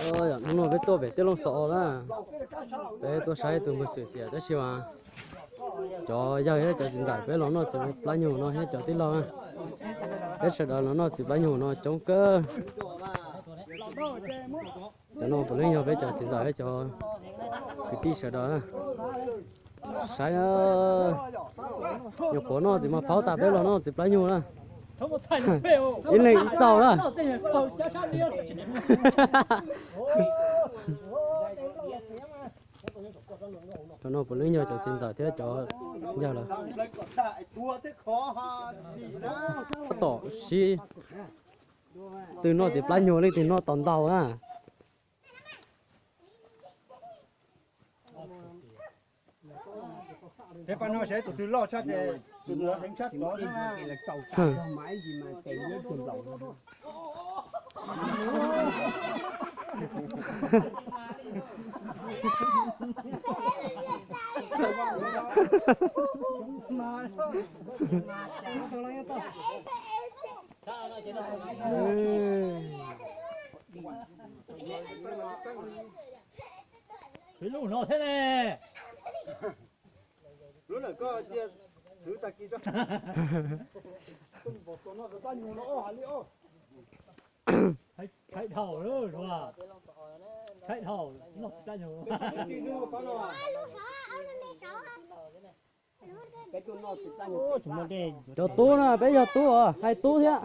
Hnub no peb tuaj pem Tij Looj Xov Os na, peb tuaj saib tus npawg Xwm Xiam tab sis mas cov yawg thiab cov txiv ntxawm peb los noj txiv plab nyuj no thiab cov tij laug na. Peb sawv daws los noj txiv plab nyuj no coob kawg. Cov no puav leej yog peb cov txiv ntxawm thiab cov kwv tij sawv daws na. Saib, nyuam qhuav noj txiv mos phaub tas peb los noj txiv plab nyuj na. Ib leeg ib txaus na. Cov no puav leej yog cov txiv ntxawm thiab cov yawg lawm. Tab tom sib, twg noj txiv plab nyuj leej twg noj tau ntau na. Peb pab no seb tus twg loj tshaj ces tus ntawd heev tshaj tod. Lub no thiab ne. Lub ntawm koj cia xwv tag kis rau. Khaib dhau lawm, khaib dhau, noj tsis tau nyuag. Cov tub na, peb yog tub os, hais tub thiab.